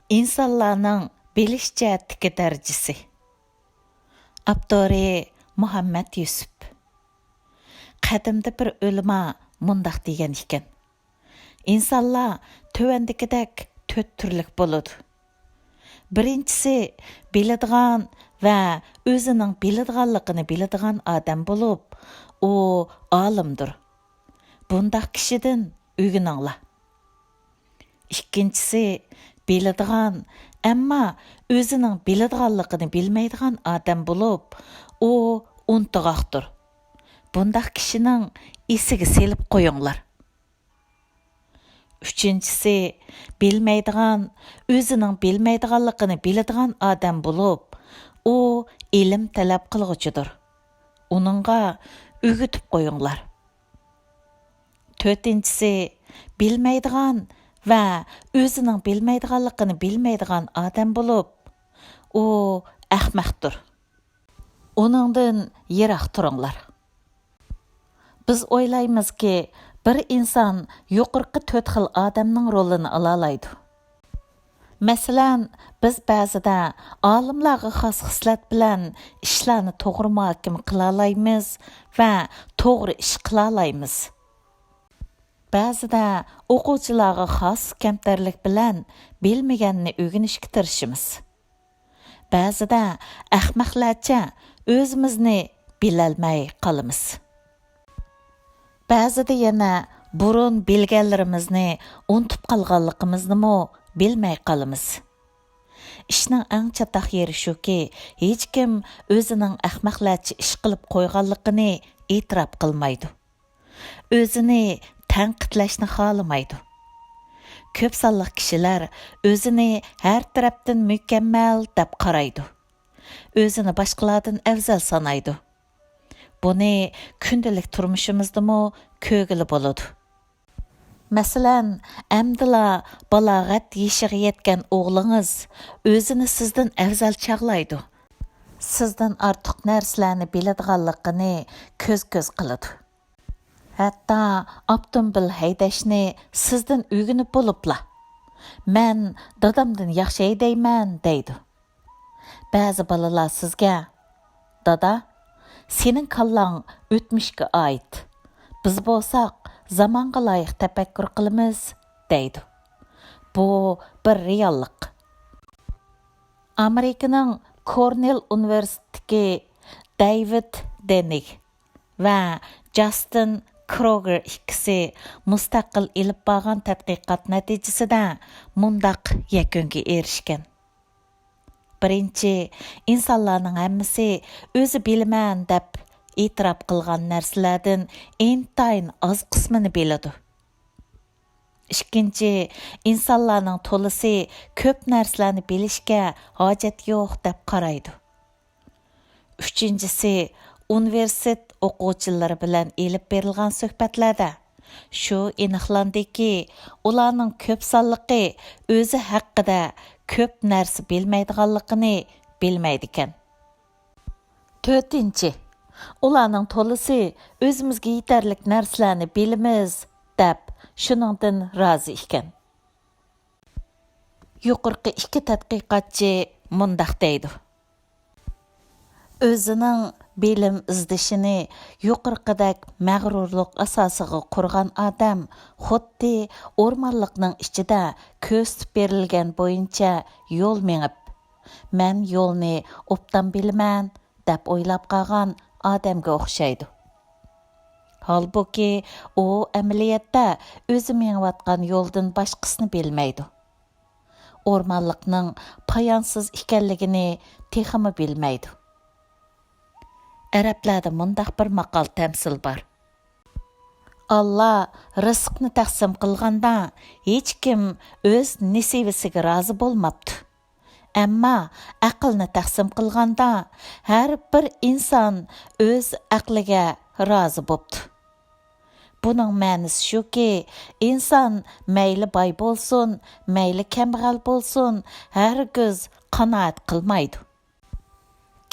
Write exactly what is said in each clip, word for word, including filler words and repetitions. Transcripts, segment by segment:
ئىنسانلارنىڭ بىلىش جەھەتتىكى دەرىجىسى. ئاپتورى مۇھەممەد يۈسۈپ. قەدىمدە بىر ئۆلىما مۇنداق دېگەن ئىكەن: ئىنسانلار تۆۋەندىكىدەك تۆت تۈرلۈك بولىدۇ. بىرىنچىسى، بىلىدىغان ۋە ئۆزىنىڭ بىلىدىغانلىقىنى بىلىدىغان ئادەم بولۇپ، ئۇ ئالىمدۇر. بۇنداق كىشىدىن ئۆگىنىڭلار. ئىككىنچىسى، بىلىدىغان، ئەمما ئۆزىنىڭ بىلىدىغانلىقىنى بىلمەيدىغان ئادەم بولۇپ، ئۇ ئۇنتۇغاقتۇر. بۇنداق كىشىنىڭ ئېسىگە سېلىپ قويۇڭلار. ئۈچىنچىسى، بىلمەيدىغان، ئۆزىنىڭ بىلمەيدىغانلىقىنى بىلىدىغان ئادەم بولۇپ، ئۇ ئىلىم تەلەپ قىلغۇچىدۇر. ئۇنىڭغا ئۆگىتىپ قويۇڭلار. تۆتىنچىسى، بىلمەيدىغان ۋە ئۆزىنىڭ بىلمەيدىغانلىقىنى بىلمەيدىغان ئادەم بولۇپ، ئۇ ئەخمەقتۇر. ئۇنىڭدىن يىراق تۇرۇڭلار. بىز ئويلايمىزكى، بىر ئىنسان يۇقىرىقى تۆت خىل ئادەمنىڭ رولىنى ئالالايدۇ. مەسىلەن، بىز بەزىدە ئالىملارغا خاس خىسلەت بىلەن ئىشلارنى توغرا مۇھاكىمە قىلالايمىز ۋە توغرا ئىش قىلالايمىز. بەزىدە ئوقۇغۇچىلارغا خاس كەمتەرلىك بىلەن بىلمىگەننى ئۆگىنىشكە تىرىشىمىز. بەزىدە ئەخمەقلەرچە ئۆزىمىزنى بىلەلمەي قالىمىز. بەزىدە يەنە بۇرۇن بىلگەنلىرىمىزنى ئۇنتۇپ قالغانلىقىمىزنىمۇ بىلمەي قالىمىز. ئىشنىڭ ئەڭ چاتاق يېرى شۇكى، ھېچكىم ئۆزىنىڭ ئەخمەقلەرچە ئىش قىلىپ قويغانلىقىنى ئېتىراپ قىلمايدۇ. ئۆزىنى تەنقىدلەشنى خالىمايدۇ. كۆپ سانلىق كىشىلەر ئۆزىنى ھەر تەرەپتىن مۇكەممەل دەپ قارايدۇ. ئۆزىنى باشقىلاردىن ئەۋزەل سانايدۇ. بۇنى كۈندىلىك تۇرمۇشىمىزدىمۇ كۆرگىلى بولىدۇ. مەسىلەن، ئەمدىلا بالاغەت يېشىغا يەتكەن ئوغلىڭىز ئۆزىنى سىزدىن ئەۋزەل چاغلايدۇ. سىزدىن ئارتۇق نەرسىلەرنى بىلىدىغانلىقىنى كۆز-كۆز قىلىدۇ. ھەتتا ئاپتوموبىل ھەيدەشنى سىزدىن ئۆگىنىپ بولۇپلا، «مەن دادامدىن ياخشى ھەيدەيمەن» دەيدۇ. بەزى بالىلار سىزگە، «دادا، سېنىڭ كاللاڭ ئۆتمۈشكە ئائىت. بىز بولساق زامانغا لايىق تەپەككۇر قىلىمىز» دەيدۇ. بۇ بىر رېئاللىق. ئامېرىكىنىڭ كورنېل ئۇنىۋېرسىتېتىدىكى دېۋىد دېنىگ ۋە جاستىن كروگېر ئىككىسى مۇستەقىل ئېلىپ بارغان تەتقىقات نەتىجىسىدە مۇنداق يەكۈنگە ئېرىشكەن. بىرىنچى، ئىنسانلارنىڭ ھەممىسى ئۆزى بىلىمەن دەپ ئېتىراپ قىلغان نەرسىلەردىن ئىنتايىن ئاز قىسمىنى بىلىدۇ. ئىككىنچى، ئىنسانلارنىڭ تولىسى كۆپ نەرسىلەرنى بىلىشكە ھاجەت يوق دەپ قارايدۇ. ئۈچىنچىسى، ئۇنىۋېرسىتېت ئوقۇغۇچىلىرى بىلەن ئېلىپ بېرىلغان سۆھبەتلەردە شۇ ئېنىقلاندىكى، ئۇلارنىڭ كۆپ سانلىقى ئۆزى ھەققىدە كۆپ نەرسە بىلمەيدىغانلىقىنى بىلمەيدىكەن. تۆتىنچى، ئۇلارنىڭ تولىسى ئۆزىمىزگە يېتەرلىك نەرسىلەرنى بىلىمىز دەپ شۇنىڭدىن رازى ئىكەن. يۇقىرىقى ئىككى تەتقىقاتچى مۇنداق دەيدۇ: ئۆزىنىڭ بىلىم ئىزدىشىنى يۇقىرىقىدەك مەغرۇرلۇق ئاساسىغا قۇرغان ئادەم خۇددى ئورمانلىقنىڭ ئىچىدە كۆرسىتىپ بېرىلگەن بويىچە يول مېڭىپ، «مەن يولنى ئوبدان بىلىمەن» دەپ ئويلاپ قالغان ئادەمگە ئوخشايدۇ. ھالبۇكى، ئۇ ئەمەلىيەتتە ئۆزى مېڭىۋاتقان يولدىن باشقىسىنى بىلمەيدۇ. ئورمانلىقنىڭ پايانسىز ئىكەنلىكىنى تېخىمۇ بىلمەيدۇ. ئەرەبلەردە مۇنداق بىر ماقال تەمسىل بار: «ئاللا رىزىقنى تەقسىم قىلغاندا، ھېچكىم ئۆز نېسىۋىسىگە رازى بولماپتۇ. ئەمما ئەقىلنى تەقسىم قىلغاندا، ھەر بىر ئىنسان ئۆز ئەقلىگە رازى بوپتۇ.» بۇنىڭ مەنىسى شۇكى، ئىنسان مەيلى باي بولسۇن، مەيلى كەمبەغەل بولسۇن، ھەرگىز قانائەت قىلمايدۇ.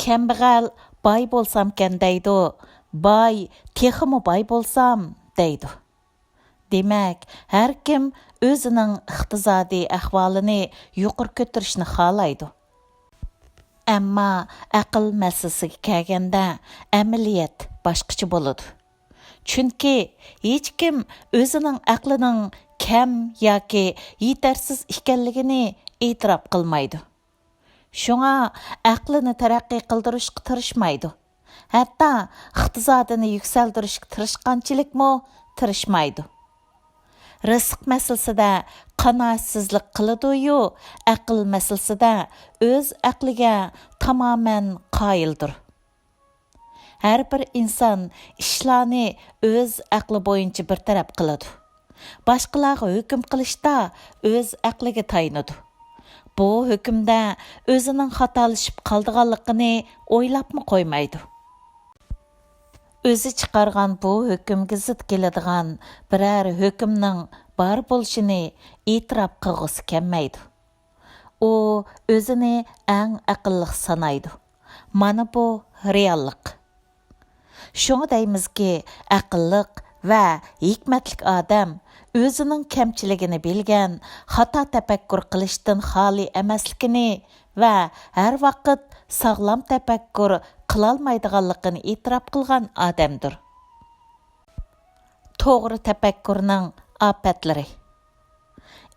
«كەمبەغەل باي بولسامكەن» دەيدۇ، «باي تېخىمۇ باي بولسام» دەيدۇ. دېمەك، ھەركىم ئۆزىنىڭ ئىقتىسادىي ئەھۋالىنى يۇقىرى كۆتۈرۈشنى خالايدۇ. ئەمما ئەقىل مەسىلىسىگە كەلگەندە، ئەمەلىيەت باشقىچە بولىدۇ. چۈنكى ھېچكىم ئۆزىنىڭ ئەقلىنىڭ كەم ياكى يېتەرسىز ئىكەنلىكىنى ئېتىراپ قىلمايدۇ. شۇڭا ئەقلىنى تەرەققىي قىلدۇرۇشقا تىرىشمايدۇ. ھەتتا ئىقتىسادىنى يۈكسەلدۈرۈشكە تىرىشقانچىلىكمۇ تىرىشمايدۇ. رىزىق مەسىلىسىدە قانائەتسىزلىك قىلىدۇ-يۇ، ئەقىل مەسىلىسىدە ئۆز ئەقلىگە تامامەن قايىلدۇر. ھەر بىر ئىنسان ئىشلارنى ئۆز ئەقلى بويىچە بىر تەرەپ قىلىدۇ. باشقىلارغا ھۆكۈم قىلىشتا ئۆز ئەقلىگە تايىنىدۇ. بۇ ھۆكۈمدە ئۆزىنىڭ خاتالىشىپ قالىدىغانلىقىنى ئويلاپمۇ قويمايدۇ. ئۆزى چىقارغان بۇ ھۆكۈمگە زىت كېلىدىغان بىرەر ھۆكۈمنىڭ بار بولۇشىنى ئېتىراپ قىلغۇسى كەلمەيدۇ. ئۇ ئۆزىنى ئەڭ ئەقىللىق سانايدۇ. مانا بۇ رېئاللىق. شۇڭا دەيمىزكى، ئەقىللىق ۋە ھېكمەتلىك ئادەم ئۆزىنىڭ كەمچىلىكىنى بىلگەن، خاتا تەپەككۇر قىلىشتىن خالىي ئەمەسلىكىنى ۋە ھەر ۋاقىت ساغلام تەپەككۇر قىلالمايدىغانلىقىنى ئېتىراپ قىلغان ئادەمدۇر. توغرا تەپەككۇرنىڭ ئاپەتلىرى.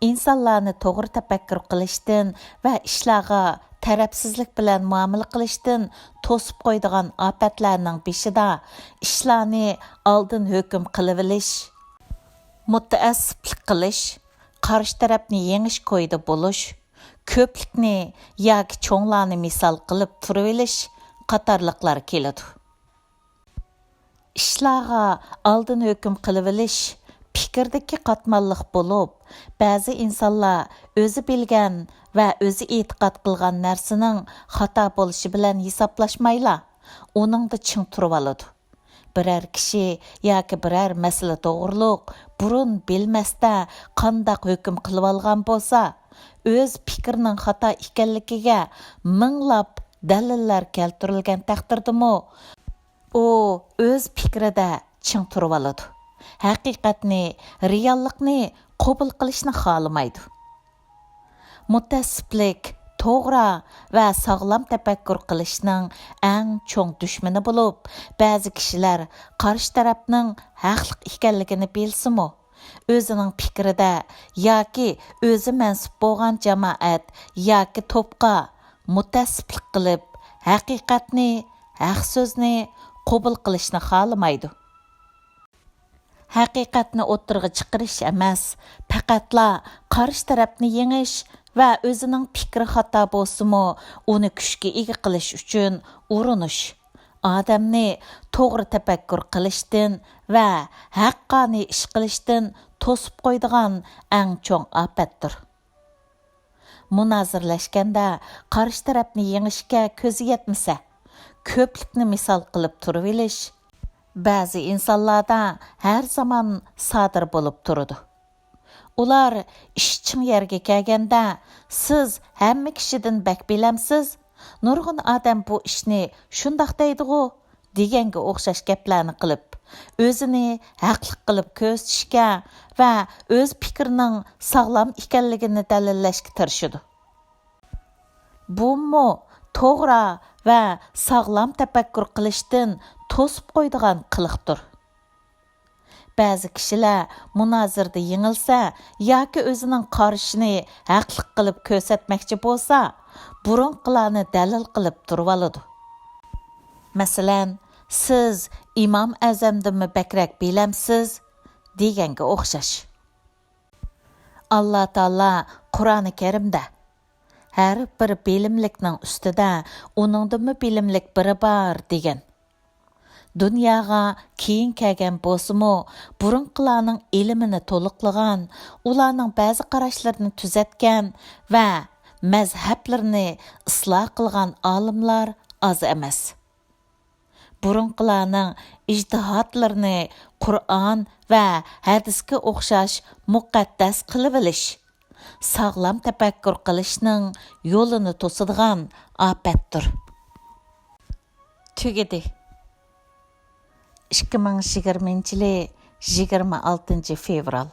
ئىنسانلارنى توغرا تەپەككۇر قىلىشتىن ۋە ئىشلارغا تەرەپسىزلىك بىلەن مۇئامىلە قىلىشتىن توسۇپ قويىدىغان ئاپەتلەرنىڭ بېشىدا ئىشلارنى ئالدىن ھۆكۈم قىلىۋېلىش، مۇتەئەسسىپلىك قىلىش، قارشى تەرەپنى يېڭىش كويىدا بولۇش، كۆپلۈكنى ياكى چوڭلارنى مىسال قىلىپ تۇرۇۋېلىش قاتارلىقلار كېلىدۇ. ئىشلارغا ئالدىن ھۆكۈم قىلىۋېلىش، پىكىردىكى قاتماللىق بولۇپ، بەزى ئىنسانلار ئۆزى بىلگەن ۋە ئۆزى ئېتىقاد قىلغان نەرسىنىڭ خاتا بولۇشى بىلەن ھېسابلاشمايلا، ئۇنىڭدا چىڭ تۇرۇۋالىدۇ. بىرەر كىشى ياكى بىرەر مەسىلە توغرۇلۇق بۇرۇن بىلمەستە قانداق ھۆكۈم قىلىۋالغان بولسا، ئۆز پىكرىنىڭ خاتا ئىكەنلىكىگە مىڭلاپ دەلىللەر كەلتۈرۈلگەن تەقدىردىمۇ، ئۇ ئۆز پىكرىدە چىڭ تۇرۇۋالىدۇ. ھەقىقەتنى، رېئاللىقنى قوبۇل قىلىشنى خالىمايدۇ. مۇتەئەسسىپلىك توغرا ۋە ساغلام تەپەككۇر قىلىشنىڭ ئەڭ چوڭ دۈشمىنى بولۇپ، بەزى كىشىلەر قارشى تەرەپنىڭ ھەقلىق ئىكەنلىكىنى بىلسىمۇ، ئۆزىنىڭ پىكرىدە ياكى ئۆزى مەنسۇپ بولغان جامائەت ياكى توپقا مۇتەئەسسىپلىك قىلىپ، ھەقىقەتنى، ھەق سۆزنى قوبۇل قىلىشنى خالىمايدۇ. ھەقىقەتنى ئوتتۇرىغا چىقىرىش ئەمەس، پەقەتلا قارشى تەرەپنى يېڭىش ۋە ئۆزىنىڭ پىكرى خاتا بولسىمۇ، ئۇنى كۈچكە ئىگە قىلىش ئۈچۈن ئۇرۇنۇش، ئادەمنى توغرا تەپەككۇر قىلىشتىن ۋە ھەققانىي ئىش قىلىشتىن توسۇپ قويىدىغان ئەڭ چوڭ ئاپەتتۇر. مۇنازىرىلەشكەندە قارشى تەرەپنى يېڭىشكە كۆزى يەتمىسە، كۆپلۈكنى مىسال قىلىپ تۇرۇۋېلىش بەزى ئىنسانلاردا ھەر زامان سادىر بولۇپ تۇرىدۇ. ئۇلار ئىش چىڭ يەرگە كەلگەندە، «سىز ھەممە كىشىدىن بەك بىلەمسىز، نۇرغۇن ئادەم بۇ ئىشنى شۇنداق دەيدىغۇ» دېگەنگە ئوخشاش گەپلەرنى قىلىپ، ئۆزىنى ھەقلىق قىلىپ كۆرسىتىشكە ۋە ئۆز پىكرىنىڭ ساغلام ئىكەنلىكىنى دەلىللەشكە تىرىشىدۇ. بۇمۇ توغرا ۋە ساغلام تەپەككۇر قىلىشتىن توسۇپ قويىدىغان قىلىقتۇر. بەزى كىشىلەر مۇنازىرىدە يېڭىلسە ياكى ئۆزىنىڭ قارىشىنى ھەقلىق قىلىپ كۆرسەتمەكچى بولسا، بۇرۇنقىلارنى دەلىل قىلىپ تۇرۇۋالىدۇ. مەسىلەن، «سىز ئىمام ئەزەمدىنمۇ بەكرەك بىلەمسىز؟» دېگەنگە ئوخشاش. ئاللا تائالا قۇرئانى كەرىمدە، «ھەر بىر بىلىملىكنىڭ ئۈستىدە ئۇنىڭدىنمۇ بىلىملىك بىرى بار» دېگەن. دۇنياغا كېيىن كەلگەن بولسىمۇ، بۇرۇنقىلارنىڭ ئىلمىنى تولۇقلىغان، ئۇلارنىڭ بەزى قاراشلىرىنى تۈزەتكەن ۋە مەزھەپلىرىنى ئىسلاھ قىلغان ئالىملار ئاز ئەمەس. بۇرۇنقىلارنىڭ ئىجتىھادلىرىنى قۇرئان ۋە ھەدىسكە ئوخشاش مۇقەددەس قىلىۋېلىش ساغلام تەپەككۇر قىلىشنىڭ يولىنى توسىدىغان ئاپەتتۇر. تۈگىدى. ئىككى مىڭ يىگىرمىنچى يىلى يىگىرمە ئالتىنچى فېۋرال.